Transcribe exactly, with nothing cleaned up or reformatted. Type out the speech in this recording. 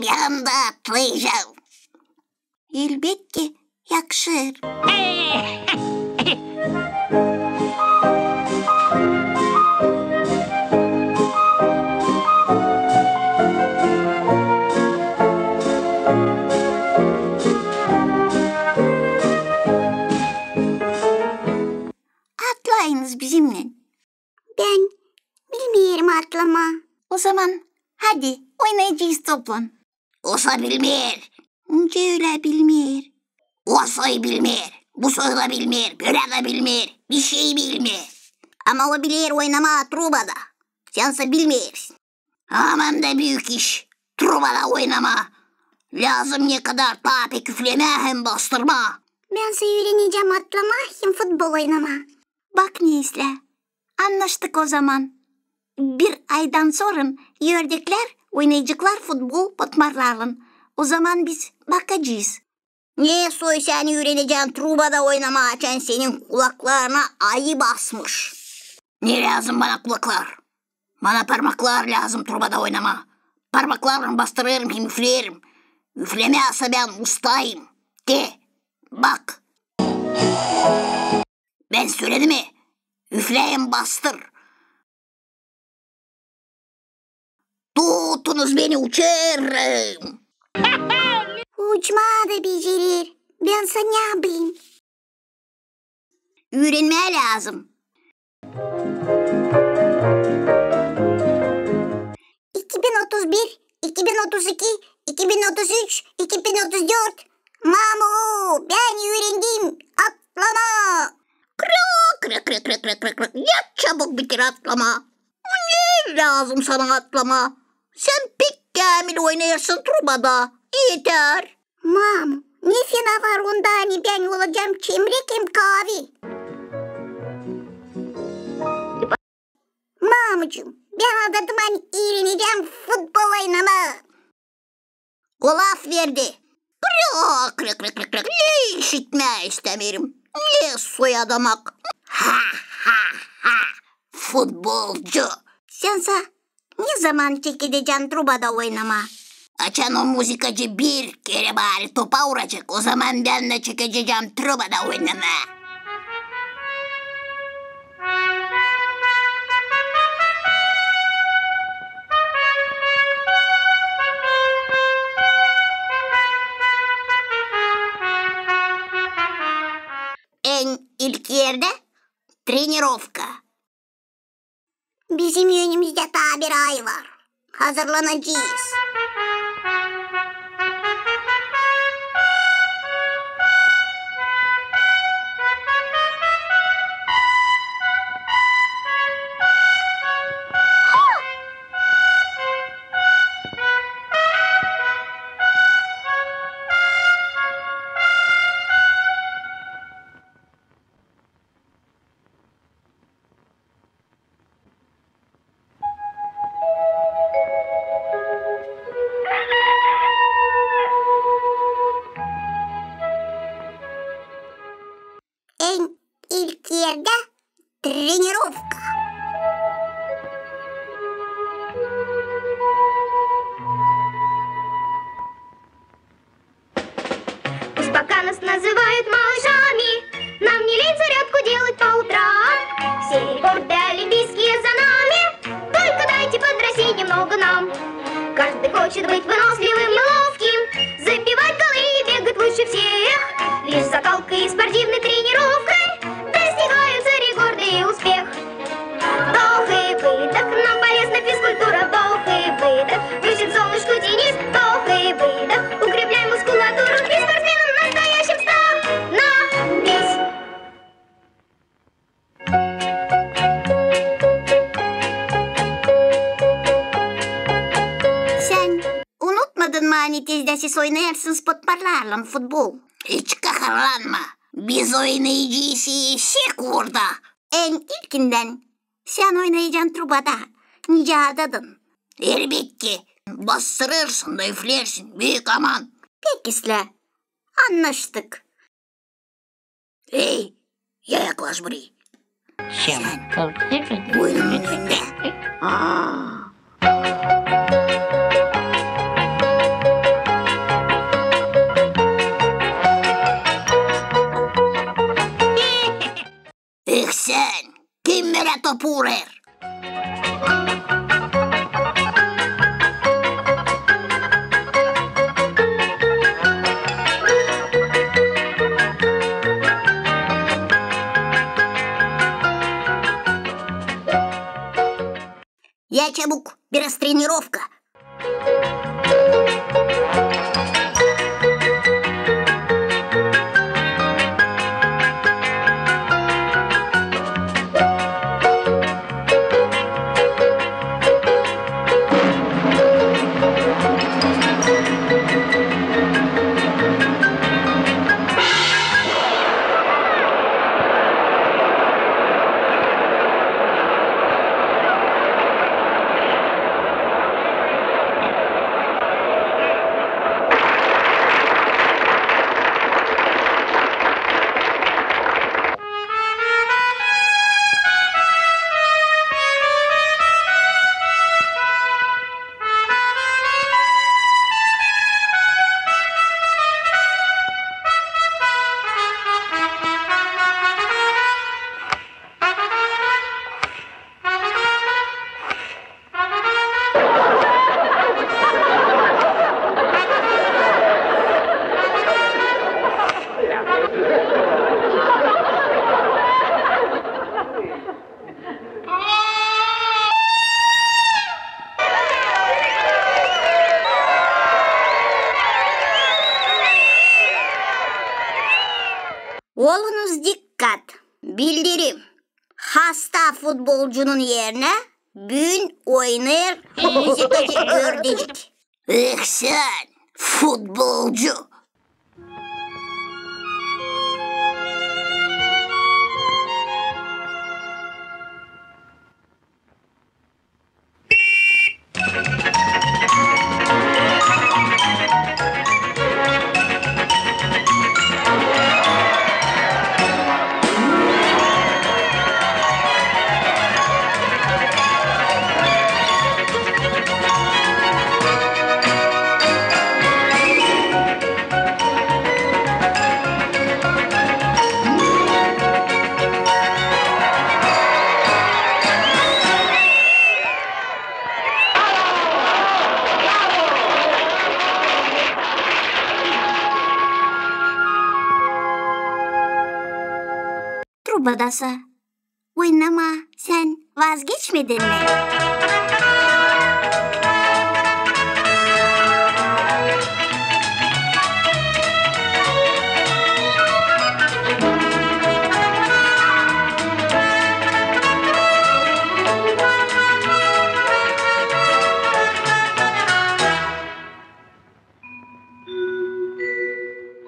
bir anda atlayacam. Elbetki, yakışır. Atlayınız bizimnän. Bän bilmeerim atlamaa. O zaman hadi oynayacez toplan. O sa bilmeer. Nicä ölä bilmeer? O soy bilmeer, bu soy da bilmeer, bölä dä bilmeer, bişey bilmeer. Ama o biler oynamaa trubada. Sän sä bilmeersin. Aman da büük iş trubada oynamaa. Lääzım nekadar taa pek üflemää hem bastırmaa. Bän sä üürenecäm atlamaa hem futbol oynamaa. Bak ne islää. Annaştık o zaman. Bir aydan sora ördäklär oynayaceklar futbol potmarlarlan. O zaman biz bakacez. Ne soy sän üürenecän trubada oynamaa, açan senin kulaklarına ayı basmış. Ne lääzım bana kulaklar? Bana parmaklar lääzım trubada oynamaa. Parmaklarlan bastırêrım hem üfleerim. Üflemää sä bän ustayım. Te, bak. Bän söledim mi? Üflä hem bastır. Tutunuz beni, uçêrım. Uçmaa da becerer. Bän sä ne yapayım? Üürenmää lääzım. İki bin otuz bir, iki bin otuz iki, iki bin otuz üç, iki bin otuz dört. Mamu, bän üürendim atlamaa. Krık, krık, krık. Lääzım sana atlamaa. Sän pek käämil oynêêrsın trubada. Eter. Mamu, ne fena var onda, ani bän olacam çemrek hem kaavi? Mamucuum, bän adadım, ani üürenecäm futbol oynamaa. O lafverdi. Krık, krık, krık, krık, krık. Ne işitmää istämeerim. Ne soy adamak. Ha, ha, ha. Futbolcu. Sän sä ne zaman çekedecän trubada oynamaa? Açan o muzıkacı bir kerä bari topa uracek, o zaman bän dä çekedecäm trubada oynamaa. En ilk erdä trenirovka. Bizim önümüzdä taa bir ay var. Hazırlanacez. En ilk erdä trenirovka. Пусть пока нас называют малышами, нам не лень зарядку делать по утрам. Все рекорды олимпийские за нами, только дайте подрасти немного нам. Каждый хочет быть выносливым и ловким, забивать голы и бегать лучше всех. Лишь закалкой и спортивной тренировкой достигаются рекорды и успех. Вдох и выдох, нам полезна физкультура. Вдох и выдох, выше солнышку тянись. Вдох и выдох, укрепляй мускулатуру. И спортсменом настоящим становись. Sän unutmadın mı, ani tezdä siz oynêêrsınız potmarlarlan futbol? Hiç kaharlanma. Biz oynayacez sek burada. En ilkindän sän oynayacan trubada, nicä adadın. Elbetki, bastırêrsın da üfleersin, büük aman. Pek islää. Annaştık. Ey, yaklaş burayı. Sän. Sän. Boynunun önündä. Aa. Ya çabuk, biraz trenirovka. Olunuz dikkat! Bildirim. Hasta futbolcunun erinä büün oynêêr müzikacı Gördecik. Eh sän, futbolcu! Trubadasa, oynamaa sän vazgeçmedin mi?